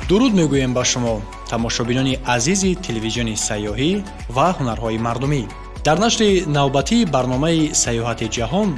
Дуруд мегӯем ба шумо, тамошобинони азизи телевизиони сайёҳӣ ва ҳунарҳои мардумӣ. Дар нашри навбатии барномаи Сайёҳати ҷаҳон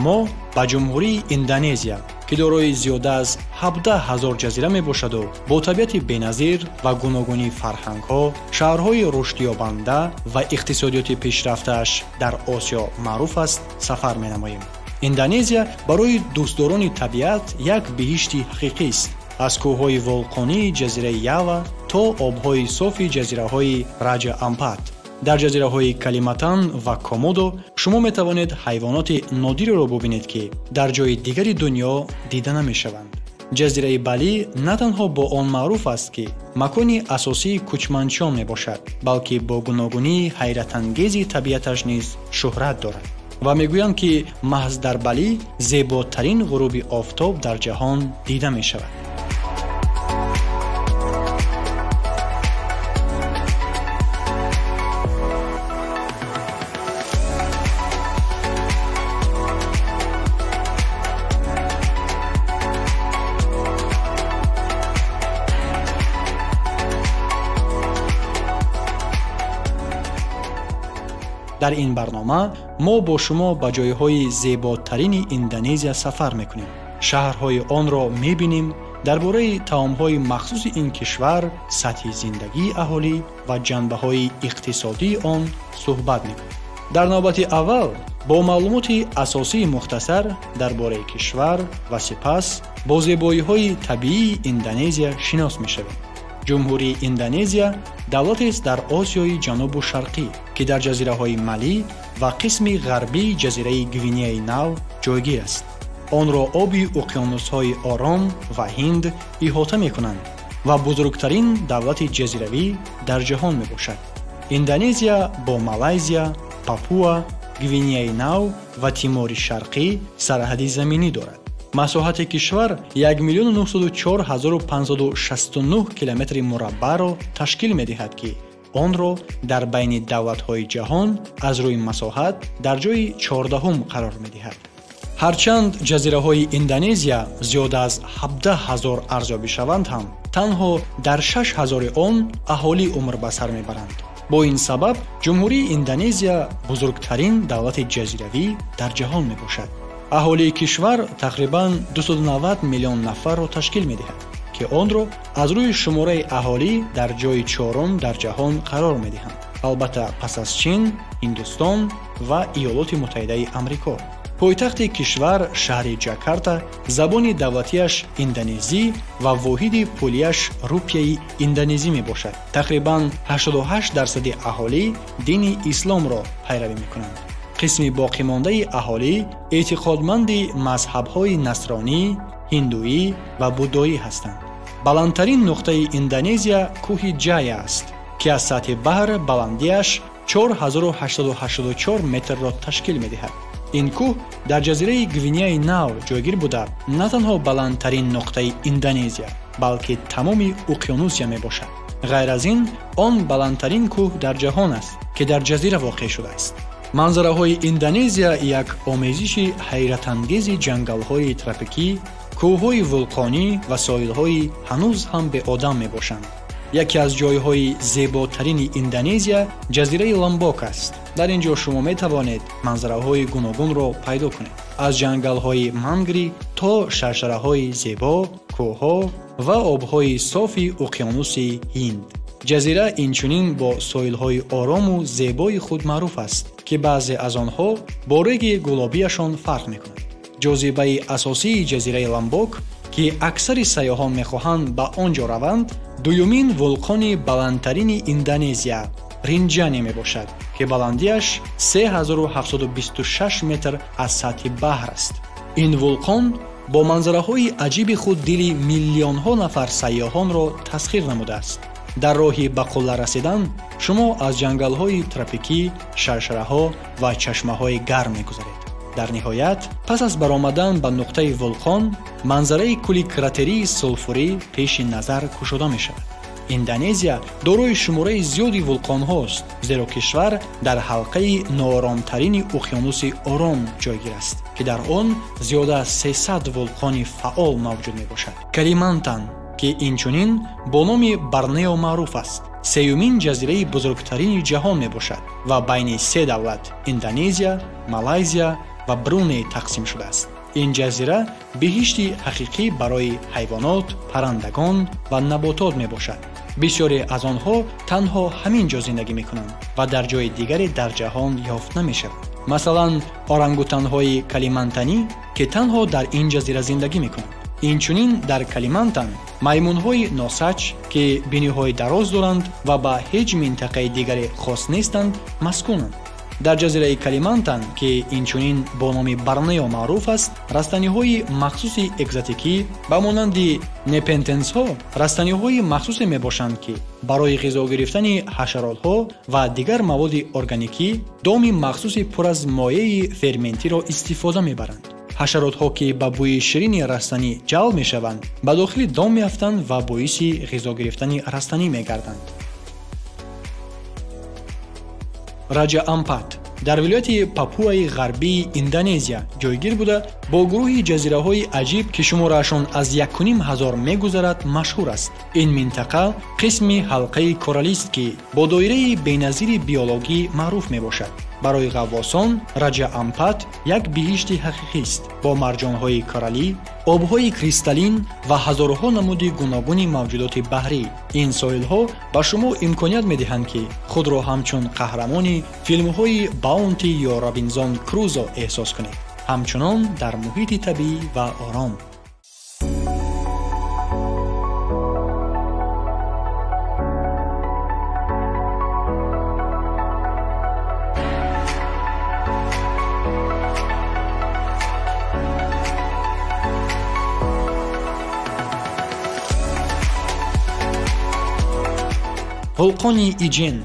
мо ба Ҷумҳурии Индонезия, ки дорои зиёда аз 17 ҳазор ҷазира мебошаду бо табиати беназир ва гуногунии фарҳангҳо, шаҳрҳои рушдёбанда ва иқтисодиёти пешрафтааш дар Осиё маъруф аст, сафар менамоем. Индонезия барои дӯстдорони табиат як биҳишти ҳақиқист. Аз кӯҳҳои вулқонии ҷазираи Ява то обҳои софи ҷазираҳои Раҷа Ампат. Дар ҷазираҳои Калиматан ва Комодо шумо метавонед ҳайвоноти нодиреро бубинед, ки дар ҷои дигари дунё дида намешаванд. Ҷазираи Бали на танҳо бо он маъруф аст, ки макони асосии кӯчманчиён мебошад, балки бо гуногунии ҳайратангези табиаташ низ шӯҳрат дорад. Ва мегӯянд, ки маҳз дар Бали зеботарин ғуруби офтоб дар ҷаҳон дида мешавад. Дар ин барнома мо бо шумо ба ҷойҳои зеботарини Индонезия сафар мекунем, шаҳрҳои онро мебинем, дар бораи таомҳои махсуси ин кишвар, сатҳи зиндагии аҳолӣ ва ҷанбаҳои иқтисодии он суҳбат мекунем. Дар навбати аввал бо маълумоти асосии мухтасар дар бораи кишвар ва сипас бо зебоиҳои табиии Индонезия шинос мешавем. Ҷумҳурии Индонезия давлатест дар Осиёи Ҷанубу Шарқӣ, ки дар ҷазираҳои Малӣ ва қисми ғарбии ҷазираи Гвинеяи Нав ҷойгир аст. Онро оби уқёнусҳои Ором ва Ҳинд иҳота мекунанд ва бузургтарин давлати ҷазиравӣ дар ҷаҳон мебошад. Индонезия бо Малайзия, Папуа, Гвинеяи Нав ва Тимори Шарқӣ сарҳади заминӣ дорад. Масоҳати кишвар 1 904 569 километри мураббаъро ташкил медиҳад, ки онро дар байни давлатҳои ҷаҳон аз рӯи масоҳат дар ҷои 14-ум қарор медиҳад. Ҳарчанд ҷазираҳои Индонезия зиёда аз 17 ҳазор арзёбӣ шаванд ҳам, танҳо дар 6 ҳазори он аҳолӣ умр ба сар мебаранд. Бо ин сабаб Ҷумҳурии Индонезия бузургтарин давлати ҷазиравӣ дар ҷаҳон мебошад. Аҳолии кишвар тақрибан 290 миллион нафарро ташкил медиҳад, ки онро аз рӯи шумораи аҳолӣ дар ҷои чорум дар ҷаҳон қарор медиҳанд, албатта пас аз Чин, Ҳиндустон ва Иёлоти Муттаҳидаи Амрико. Пойтахти кишвар шаҳри Ҷакарта, забони давлатиаш индонезӣ ва воҳиди пулиаш рупияи индонезӣ мебошад. Тақрибан 88% аҳолӣ дини исломро пайравӣ мекунанд. Қисми боқимондаи аҳолӣ эътиқодманди мазҳабҳои насронӣ, ҳиндуӣ ва буддоӣ ҳастанд. Баландтарин нуқтаи Индонезия кӯҳи Ҷая аст, ки аз сатҳи баҳр баландиаш 4884 метрро ташкил медиҳад. Ин кӯҳ дар ҷазираи Гвинеяи Нав ҷойгир буда, на танҳо баландтарин нуқтаи Индонезия, балки тамоми уқёнусия мебошад. Ғайр аз ин, он баландтарин кӯҳ дар ҷаҳон аст, ки дар ҷазира воқеъ шудааст. Манзараҳои Индонезия як омезиши ҳайратангези ҷангалҳои тропикӣ, кӯҳҳои вулқонӣ ва соҳилҳои ҳанӯз ҳам беодам мебошанд. Яке аз ҷойҳои зеботарини Индонезия ҷазираи Ламбок аст. Дар ин ҷо шумо метавонед манзараҳои гуногунро пайдо кунед, аз ҷангалҳои мангри то шаршараҳои зебо, кӯҳҳо ва обҳои софи уқёнуси Ҳинд. Ҷазира инчунин бо соҳилҳои орому зебои худ маъруф аст, ки баъзе аз онҳо бо реги гулобиашон фарқ мекунанд. Ҷозибаи асосии ҷазираи Ламбок, ки аксари сайёҳон мехоҳанд ба он ҷо раванд, дуюмин вулқони баландтарини Индонезия Ринҷани мебошад, ки баландиаш 3726 метр аз сатҳи баҳр аст. Ин вулқон бо манзараҳои аҷиби худ дили миллионҳо нафар сайёҳонро тасхир намудааст. Дар роҳи ба қулла расидан шумо аз ҷангалҳои тропикӣ, шаршараҳо ва чашмаҳои гарм мегузаред. Дар ниҳоят, пас аз баромадан ба нуқтаи вулқон, манзараи кӯли кратерии сулфурӣ пеши назар кушода мешавад. Индонезия дорои шумораи зиёди вулқонҳост, зеро кишвар дар ҳалқаи нооромтарини уқёнуси Ором ҷойгир аст, ки дар он зиёда аз 300 вулқони фаъол мавҷуд мебошад. Калимантан ки инчунин бо номи Борнео маъруф аст, сеюмин ҷазираи бузургтарини ҷаҳон мебошад ва байни се давлат Индонезия, Малайзия ва Бруней тақсим шудааст. Ин ҷазира биҳишти ҳақиқӣ барои ҳайвонот, паррандагон ва наботот мебошад. Бисёре аз онҳо танҳо ҳамин ҷо зиндагӣ мекунанд ва дар ҷои дигаре дар ҷаҳон ёфт намешаванд. Масалан, орангутанҳои калимантанӣ, ки танҳо дар ин ҷазира зиндагӣ мекунанд. Инчунин дар Калимантан маймунҳои носач, ки биниҳои дароз доранд ва ба ҳеҷ минтақаи дигаре хос нестанд, маскунанд. Дар ҷазираи Калимантан, ки инчунин бо номи Борнео маъруф аст, растаниҳои махсуси экзотикӣ ба монанди непентенсҳо растаниҳои махсусе мебошанд, ки барои ғизо гирифтани ҳашаротҳо ва дигар маводи органикӣ доми махсуси пур аз моеи ферментиро истифода мебаранд. Ҳашаротҳо, ки ба бӯи ширини растанӣ ҷалб мешаванд, ба дохили дом меафтанд ва боиси ғизо гирифтани растанӣ мегарданд. Раҷа Ампат дар вилояти Папуаи Ғарбии Индонезия ҷойгир буда, бо гурӯҳи ҷазираҳои аҷиб, ки шумораашон аз 1500 мегузарад, машҳур аст. Ин минтақа қисми ҳалқаи коралист, ки бо доираи беназири биологӣ маъруф мебошад. Барои ғаввосон Раҷа Ампат як биҳишти ҳақиқист бо марҷонҳои коралӣ, обҳои кристаллин ва ҳазорҳо намуди гуногуни мавҷудоти баҳрӣ. Ин соҳилҳо ба шумо имконият медиҳанд, ки худро ҳамчун қаҳрамони филмҳои Баунти ё Робинзон Крузо эҳсос кунед, ҳамчунон дар муҳити табиӣ ва ором. Вулқони Иҷен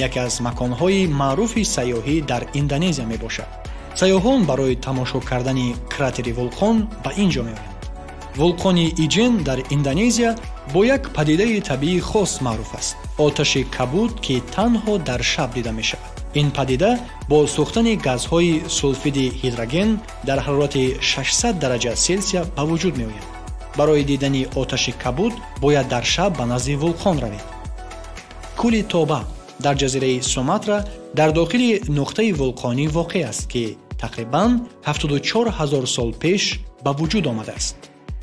яке аз маконҳои маъруфи сайёҳӣ дар Индонезия мебошад. Сайёҳон барои тамошо кардани кратери вулқон ба ин ҷо меоянд. Вулқони Иҷен дар Индонезия бо як падидаи табиии хос маъруф аст – оташи кабуд, ки танҳо дар шаб дида мешавад. Ин падида бо сӯхтани газҳои сулфиди ҳидроген дар ҳарорати 600 дараҷа Селсия ба вуҷуд меояд. Барои дидани оташи кабуд бояд дар шаб ба назди вулқон равед. Кӯли Тоба дар ҷазираи Суматра дар дохили нуқтаи вулқонӣ воқеъ аст, ки тақрибан 74 000 сол пеш ба вуҷуд омадааст.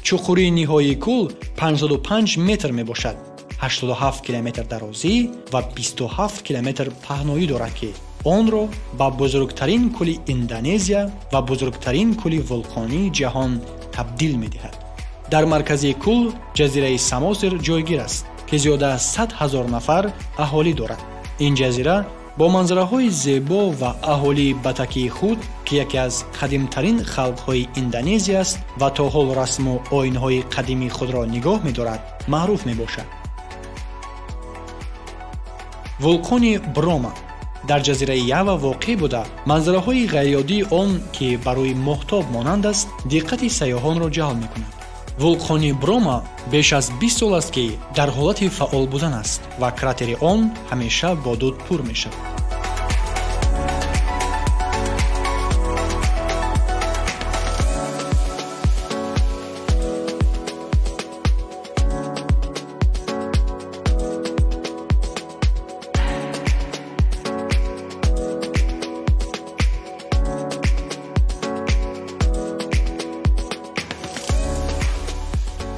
Чуқурии ниҳоии кӯл 55 метр мебошад, 87 километр дарозӣ ва 27 километр паҳноӣ дорад, ки онро ба бузургтарин кӯли Индонезия ва бузургтарин кӯли вулқонии ҷаҳон табдил медиҳад. Дар маркази кӯл ҷазираи Самосир ҷойгир аст, ки зиёда аз 100 000 нафар аҳолӣ дорад. Ин ҷазира бо манзараҳои зебо ва аҳолии батакии худ, ки яке аз қадимтарин халқҳои Индонезия аст ва то ҳол расму оинҳои қадимии худро нигоҳ медорад, маъруф мебошад. Вулқони Брома дар ҷазираи Ява воқеъ буда, манзараҳои ғайриоддии он, ки ба рӯи моҳтоб монанд аст, диққати сайёҳонро ҷалб мекунад. Вулқони Брома беш аз 20 сол аст, ки дар ҳолати фаъол будан аст ва кратери он ҳамеша бо дуд пур мешавад.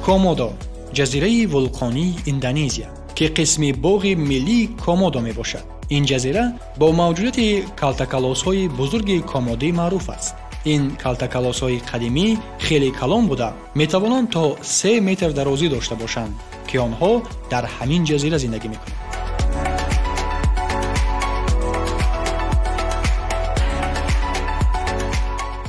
Комодо ҷазираи вулқонии Индонезия, ки қисми боғи миллии Комодо мебошад. Ин ҷазира бо мавҷудияти калтакалосҳои бузурги комодӣ маъруф аст. Ин калтакалосҳои қадимӣ хеле калон буда, метавонанд то 3 метр дарозӣ дошта бошанд, ки онҳо дар ҳамин ҷазира зиндагӣ мекунанд.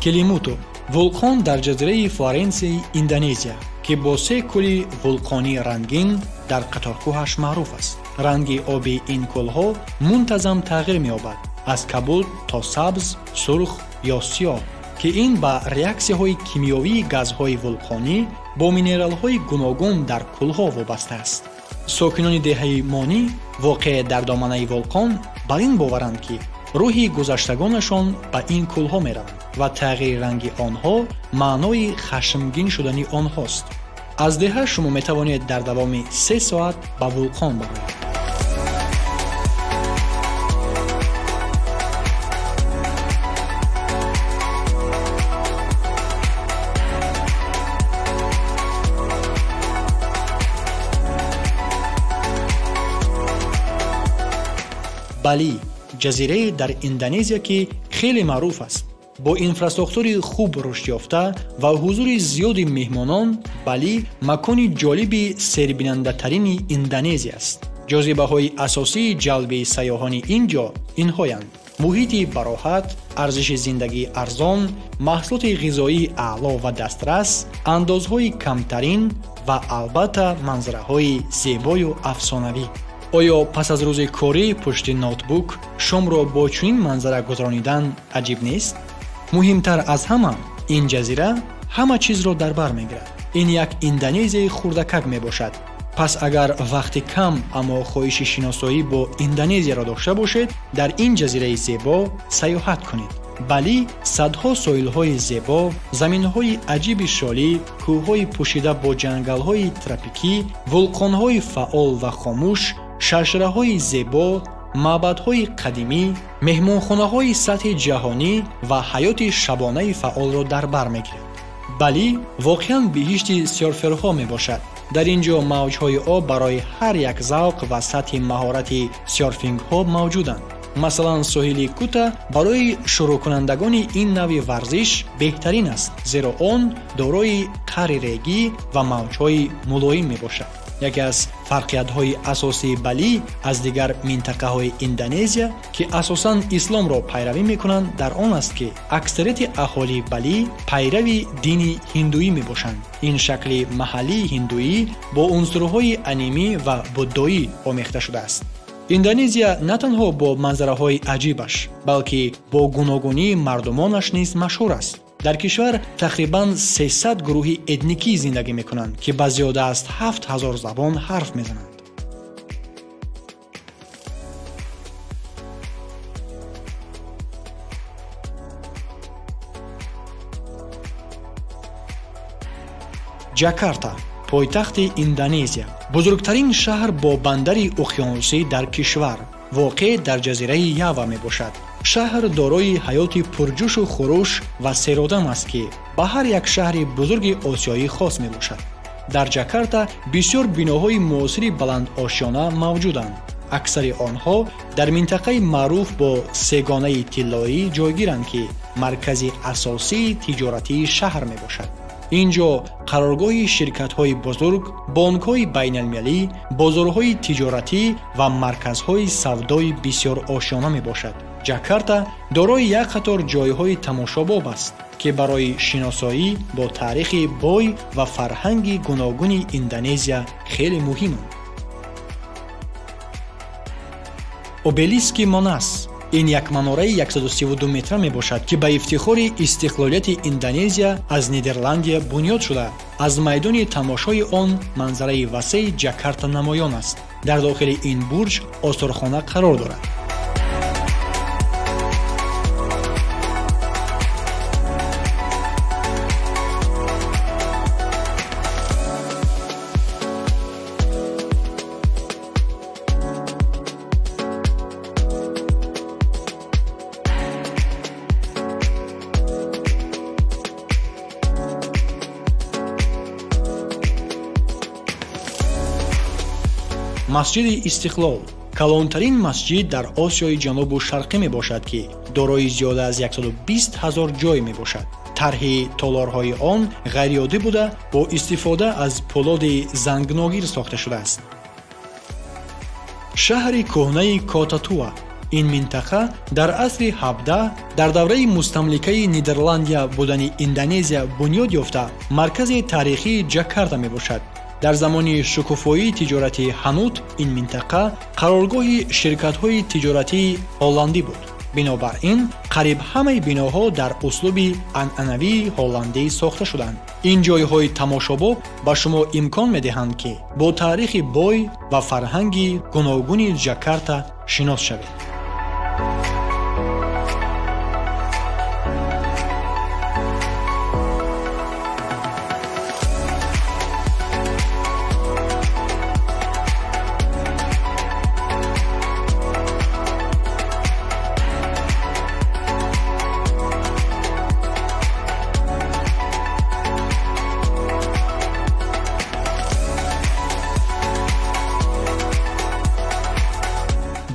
Келимуту вулқон дар ҷазираи Флоренсияи Индонезия, ки бо се кӯли вулқонии рангин дар қаторкӯҳаш маъруф аст. Ранги оби ин кӯлҳо мунтазам тағйир меёбад, аз кабуд то сабз, сурх ё сиёҳ, ки ин ба реаксияҳои кимиёвии газҳои вулқонӣ бо минералҳои гуногун дар кӯлҳо вобаста аст. Сокинони деҳаи Монӣ, воқеъ дар доманаи вулқон, бар ин боваранд, ки рӯҳи гузаштагонашон ба ин кӯлҳо мераванд ва тағйири ранги онҳо маънои хашмгин шудани онҳост. Аз деҳа шумо метавонед дар давоми 3 соат ба вулқон бароед. Бали ҷазирае дар Индонезия, ки хеле маъруф аст. Бо инфрасохтори хуб рушдёфта ва ҳузури зиёди меҳмонон, Бали макони ҷолиби сербинандатарини Индонезия аст. Ҷозибаҳои асосии ҷалби сайёҳони ин ҷо инҳоянд: муҳити бароҳат, арзиши зиндагии арзон, маҳсулоти ғизоии аъло ва дастрас, андозҳои камтарин ва албатта манзараҳои зебою афсонавӣ. Оё пас аз рӯзи корӣ пушти ноутбук шомро бо чунин манзара гузаронидан аҷиб нест? Муҳимтар аз ҳама, ин ҷазира ҳама чизро дар бар мегирад. Ин як Индонезияи хурдакак мебошад. Пас агар вақти кам, аммо хоҳиши шиносоӣ бо Индонезияро дошта бошед, дар ин ҷазираи зебо сайёҳат кунед. Бали садҳо соҳилҳои зебо, заминҳои аҷиби шолӣ, кӯҳҳои пӯшида бо ҷангалҳои тропикӣ, вулқонҳои фаъол ва хомӯш, шаршараҳои зебо, маъбадҳои қадимӣ, меҳмонхонаҳои сатҳи ҷаҳонӣ ва ҳаёти шабонаи фаъолро дар бар мегирад. Бали воқеан биҳишти сёрферҳо мебошад. Дар ин ҷо мавҷҳои об барои ҳар як завқ ва сатҳи маҳорати сёрфингҳо мавҷуданд. Масалан, соҳили Кута барои шурӯъкунандагони ин навъи варзиш беҳтарин аст, зеро он дорои қари регӣ ва мавҷҳои мулоим мебошад. Яке аз фарқиятҳои асосии Бали аз дигар минтақаҳои Индонезия, ки асосан исломро пайравӣ мекунанд, дар он аст, ки аксарияти аҳолии Бали пайрави дини ҳиндуӣ мебошанд. Ин шакли маҳаллии ҳиндуӣ бо унсурҳои анимӣ ва буддоӣ омехта шудааст. Индонезия на танҳо бо манзараҳои аҷибаш, балки бо гуногунии мардумонаш низ машҳур аст. Дар кишвар тақрибан 300 гурӯҳи этникӣ зиндагӣ мекунанд, ки ба зиёда аз 7000 забон ҳарф мезананд. Ҷакарта, пойтахти Индонезия, бузургтарин шаҳр бо бандари уқёнусӣ дар кишвар, воқеъ дар ҷазираи Ява мебошад. Шаҳр дорои ҳаёти пурҷӯшу хуруш ва серодам аст, ки ба ҳар як шаҳри бузурги осиёӣ хос мебошад. Дар Ҷакарта бисёр биноҳои муосири баландошёна мавҷуданд. Аксари онҳо дар минтақаи маъруф бо сегонаи тиллоӣ ҷойгиранд, ки маркази асосии тиҷоратии шаҳр мебошад. Ин ҷо қароргоҳи ширкатҳои бузург, бонкҳои байналмилалӣ, бозорҳои тиҷоратӣ ва марказҳои савдои бисёрошёна мебошад. Ҷакарта дорои як қатор ҷойҳои тамошобоб аст, ки барои шиносоӣ бо таърихи бой ва фарҳанги гуногуни Индонезия хеле муҳиманд. Обелиски Монас ин як манораи 132 метра мебошад, ки ба ифтихори истиқлолияти Индонезия аз Нидерландия бунёд шуда, аз майдони тамошои он манзараи васеи Ҷакарта намоён аст. Дар дохили ин бурҷ осорхона қарор дорад. Масҷиди Истиқлол калонтарин масҷид дар Осиёи Ҷанубу Шарқӣ мебошад, ки дорои зиёда аз 120 000 ҷой мебошад. Тарҳи толорҳои он ғайриоддӣ буда, бо истифода аз пӯлоди зангногир сохта шудааст. Шаҳри кӯҳнаи Котатуа. Ин минтақа дар асри 17 дар давраи мустамликаи Нидерландия будани Индонезия бунёд ёфта, маркази таърихии Ҷакарта мебошад. Дар замони шукуфоии тиҷорати ҳанут ин минтақа қароргоҳи ширкатҳои тиҷоратии ҳолландӣ буд. Бинобар ин, қариб ҳамаи биноҳо дар услуби анъанавии ҳолландӣ сохта шуданд. Ин ҷойҳои тамошобоб ба шумо имкон медиҳанд, ки бо таърихи бой ва фарҳанги гуногуни Ҷакарта шинос шавед.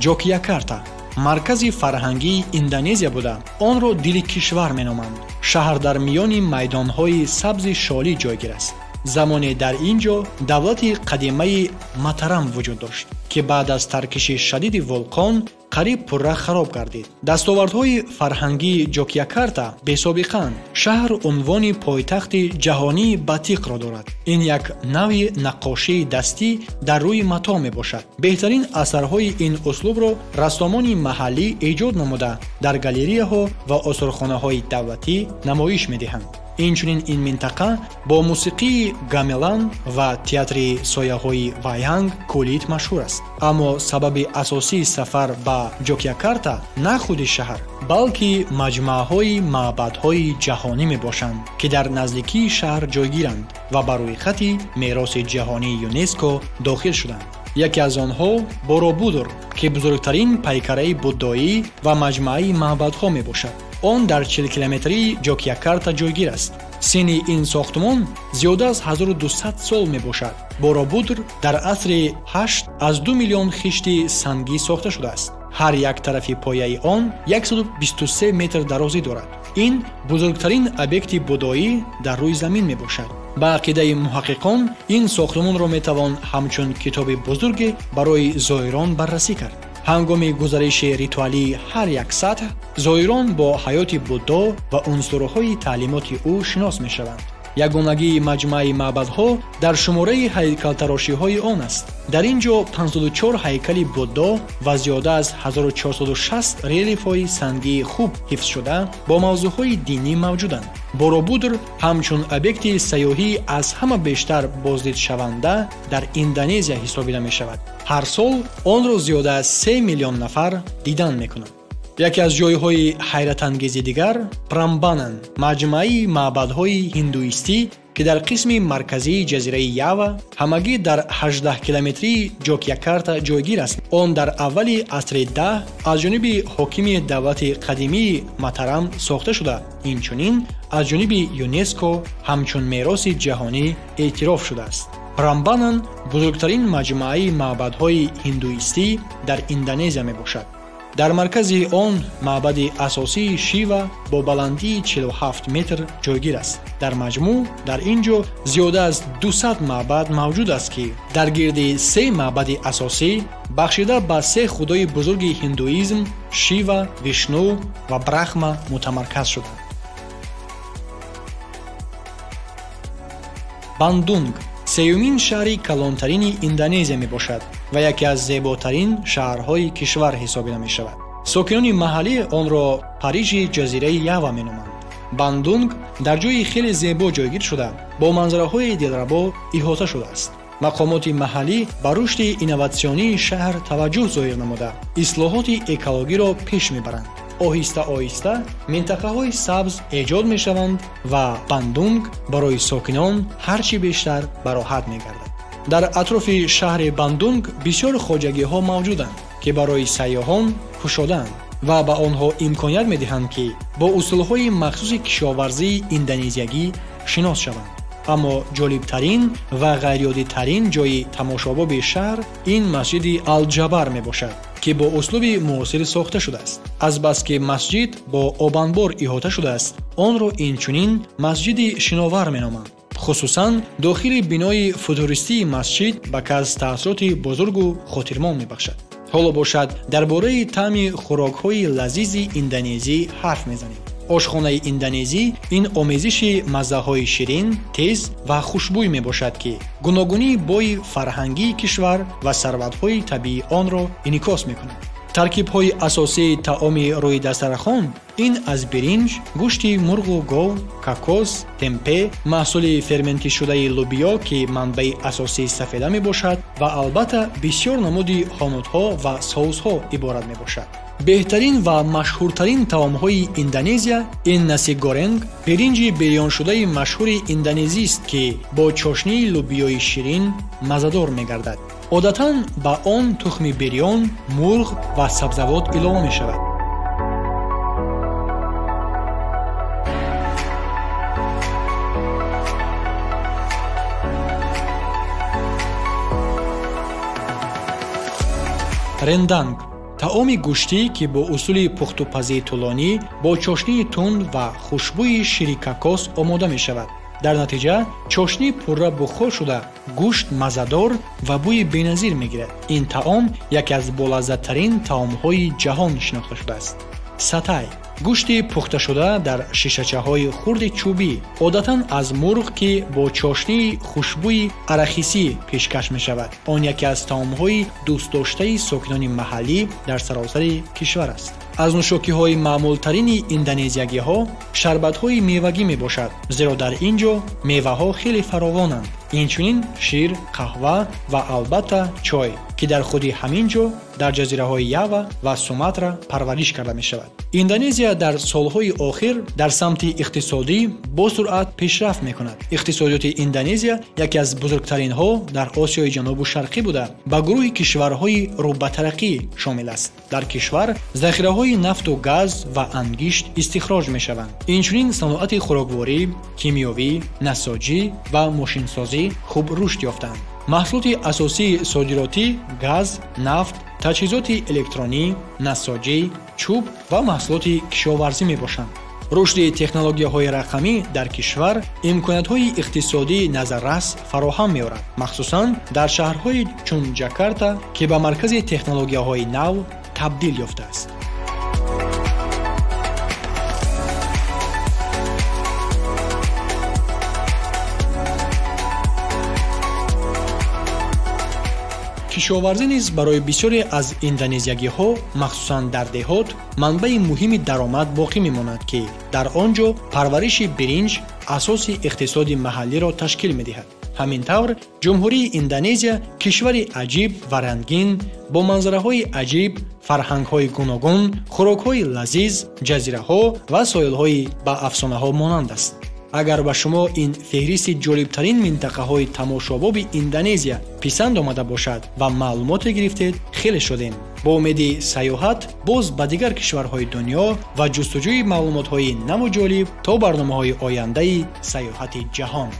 Ҷокиякарта маркази фарҳангии Индонезия буда, онро дили кишвар меноманд. Шаҳр дар миёни майдонҳои сабзи шолӣ ҷойгир аст. Замоне дар ин ҷо давлати қадимаи Матарам вуҷуд дошт, ки баъд аз таркиши шадиди вулқон қариб пурра хароб гардид. Дастовардҳои фарҳангии Ҷокиякарта бесобиқаанд. Шаҳр унвони пойтахти ҷаҳонии батиқро дорад. Ин як навъи наққошии дастӣ дар рӯи матоъ мебошад. Беҳтарин асарҳои ин услубро рассомони маҳаллӣ эҷод намуда, дар галереяҳо ва осорхонаҳои давлатӣ намоиш медиҳанд. Инчунин ин минтақа бо мусиқии гамелан ва театри сояҳои ваянг кулит машҳур аст. Аммо сабаби асосии сафар ба Ҷокиякарта на худи шаҳр, балки маҷмӯаҳои маъбадҳои ҷаҳонӣ мебошанд, ки дар наздикии шаҳр ҷойгиранд ва ба рӯйхати мероси ҷаҳонии ЮНЕСКО дохил шуданд. Яке аз онҳо Боробудур, ки бузургтарин пайкараи буддоӣ ва маҷмӯаи маъбадҳо мебошад. Он дар 40 километрии Ҷокиякарта ҷойгир аст. Синни ин сохтмон зиёда аз 1200 сол мебошад. Боробудур дар асри 8 аз 2 миллион хишти сангӣ сохта шудааст. Ҳар як тарафи пояи он 123 метр дарозӣ дорад. Ин бузургтарин объекти будоӣ дар рӯи замин мебошад. Ба ақидаи муҳаққиқон, ин сохтмонро метавон ҳамчун китоби бузурге барои зоирон баррасӣ кард. Ҳангоми гузариши ритуалии ҳар як сатҳ, зоирон бо ҳаёти Буддо ва унсурҳои таълимоти ӯ шинос мешаванд. Ягонагии маҷмӯаи маъбадҳо дар шумораи ҳайкалтарошиҳои он аст. Дар ин ҷо 54 ҳайкали Буддо ва зиёда аз 1460 релефҳои сангии хуб ҳифзшуда бо мавзӯъҳои динӣ мавҷуданд. Боробудур ҳамчун объекти сайёҳӣ аз ҳама бештар боздидшаванда дар Индонезия ҳисобида мешавад. Ҳар сол онро зиёда аз 3 миллион нафар дидан мекунанд. Яке аз ҷойҳои ҳайратангези дигар Прамбанан, маҷмӯаи маъбадҳои ҳиндуистӣ, ки дар қисми марказии ҷазираи Ява ҳамагӣ дар 18 километрии Ҷокиякарта ҷойгир аст. Он дар аввали асри 10 аз ҷониби ҳокими давлати қадимии Матарам сохта шуда, инчунин аз ҷониби ЮНЕСКО ҳамчун мероси ҷаҳонӣ эътироф шудааст. Прамбанан бузургтарин маҷмӯаи маъбадҳои ҳиндуистӣ дар Индонезия мебошад. Дар маркази он маъбади асосии Шива бо баландии 47 метр ҷойгир аст. Дар маҷмӯъ дар ин ҷо зиёда аз 200 маъбад мавҷуд аст, ки дар гирди се маъбади асосӣ бахшида ба се худои бузурги ҳиндуизм Шива, Вишну ва Брахма мутамарказ шуданд. Бандунг сеюмин шаҳри калонтарини Индонезия мебошад ва яке аз зеботарин шаҳрҳои кишвар ҳисобида мешавад. Сокинони маҳаллӣ онро Парижи ҷазираи Ява меноманд. Бандунг дар ҷойи хеле зебо ҷойгир шуда, бо манзараҳои дилрабо иҳота шудааст. Мақомоти маҳаллӣ ба рушди инноватсионии шаҳр таваҷҷӯҳ зоҳир намуда, ислоҳоти экологиро пеш мебаранд. Оҳиста-оҳиста минтақаҳои сабз эҷод мешаванд ва Бандунг барои сокинон ҳар чӣ бештар бароҳат мегардад. Дар атрофи шаҳри Бандунг бисёр хоҷагиҳо мавҷуданд, ки барои сайёҳон кушодаанд ва ба онҳо имконият медиҳанд, ки бо усулҳои махсуси кишоварзии индонезиягӣ шинос шаванд. Аммо ҷолибтарин ва ғайриоддитарин ҷойи тамошобоби шаҳр ин масҷиди Алҷабар мебошад, ки бо услуби муосир сохта шудааст. Азбаски масҷид бо обанбор иҳота шудааст, онро инчунин масҷиди шиновар меноманд. Хусусан дохили бинои футуристии масҷид ба кас таассуроти бузургу хотирмон мебахшад. Ҳоло бошад дар бораи таъми хӯрокҳои лазизи индонезӣ ҳарф мезанем. Ошхонаи индонезӣ ин омезиши маззаҳои ширин, тез ва хушбӯй мебошад, ки гуногунии бои фарҳангии кишвар ва сарватҳои табиии онро инъикос мекунад. Таркибҳои асосии таоми рӯи дастархон ин аз биринҷ, гӯшти мурғу гов, кокос, темпе, маҳсули ферментишудаи лубиё, ки манбаи асосии сафеда мебошад, ва албатта бисёр намуди ҳонутҳо ва соусҳо иборат мебошад. Беҳтарин ва машҳуртарин таомҳои Индонезия ин наси горенг, биринҷи бирёншудаи машҳури индонезист, ки бо чошнии лубиёи ширин маззадор мегардад. Одатан ба он тухми бирён, мурғ ва сабзавот илова мешавад. Ренданг Таоми гӯштӣ, ки бо усули пухтупазии тӯлонӣ бо чошнии тунд ва хушбӯи шири кокос омода мешавад. Дар натиҷа чошнӣ пурра бухор шуда, гӯшт маззадор ва бӯи беназир мегирад. Ин таом яке аз болаззаттарин таомҳои ҷаҳон шинохта шудааст. Сатай гӯшти пухташуда дар шишачаҳои хурди чӯбӣ, одатан аз мурғ, ки бо чошнии хушбӯи арахисӣ пешкаш мешавад. Он яке аз таомҳои дӯстдоштаи сокинони маҳаллӣ дар саросари кишвар аст. Аз нӯшокиҳои маъмултарини индонезиягиҳо шарбатҳои мевагӣ мебошад, зеро дар ин ҷо меваҳо хеле фаровонанд. Инчунин шир, қаҳва ва албатта чой, ки дар худи ҳамин ҷо дар ҷазираҳои Ява ва Суматра парвариш карда мешавад. Индонезия дар солҳои охир дар самти иқтисодӣ бо суръат пешрафт мекунад. Иқтисодиёти Индонезия яке аз бузургтаринҳо дар Осиёи Ҷанубу Шарқӣ буда, ба гурӯҳи кишварҳои рӯ ба тараққӣ шомил аст. Дар кишвар захираҳои нафту газ ва ангишт истихроҷ мешаванд. Инчунин саноати хӯрокворӣ, кимиёвӣ, насоҷӣ ва мошинсозӣ хуб рушд ёфтанд. Маҳсулоти асосии содиротӣ газ, нафт, таҷҳизоти электронӣ, насоҷӣ, чӯб ва маҳсулоти кишоварзӣ мебошанд. Рушди технологияҳои рақамӣ дар кишвар имкониятҳои иқтисодии назаррас фароҳам меорад, махсусан дар шаҳрҳои чун Ҷакарта, ки ба маркази технологияҳои нав табдил ёфтааст. Кишоварзӣ низ барои бисёре аз индонезиягиҳо, махсусан дар деҳот, манбаи муҳими даромад боқӣ мемонад, ки дар он ҷо парвариши биринҷ асоси иқтисоди маҳаллиро ташкил медиҳад. Ҳамин тавр, Ҷумҳурии Индонезия кишвари аҷиб ва рангин бо манзараҳои аҷиб, фарҳангҳои гуногун, хӯрокҳои лазиз, ҷазираҳо ва соҳилҳои ба афсонаҳо монанд аст. Агар ба шумо ин феҳристи ҷолибтарин минтақаҳои тамошобоби Индонезия писанд омада бошад ва маълумоте гирифтед, хеле шодем. Бо умеди сайёҳат боз ба дигар кишварҳои дунё ва ҷустуҷӯи маълумотҳои наву ҷолиб то барномаҳои ояндаи сайёҳати ҷаҳон.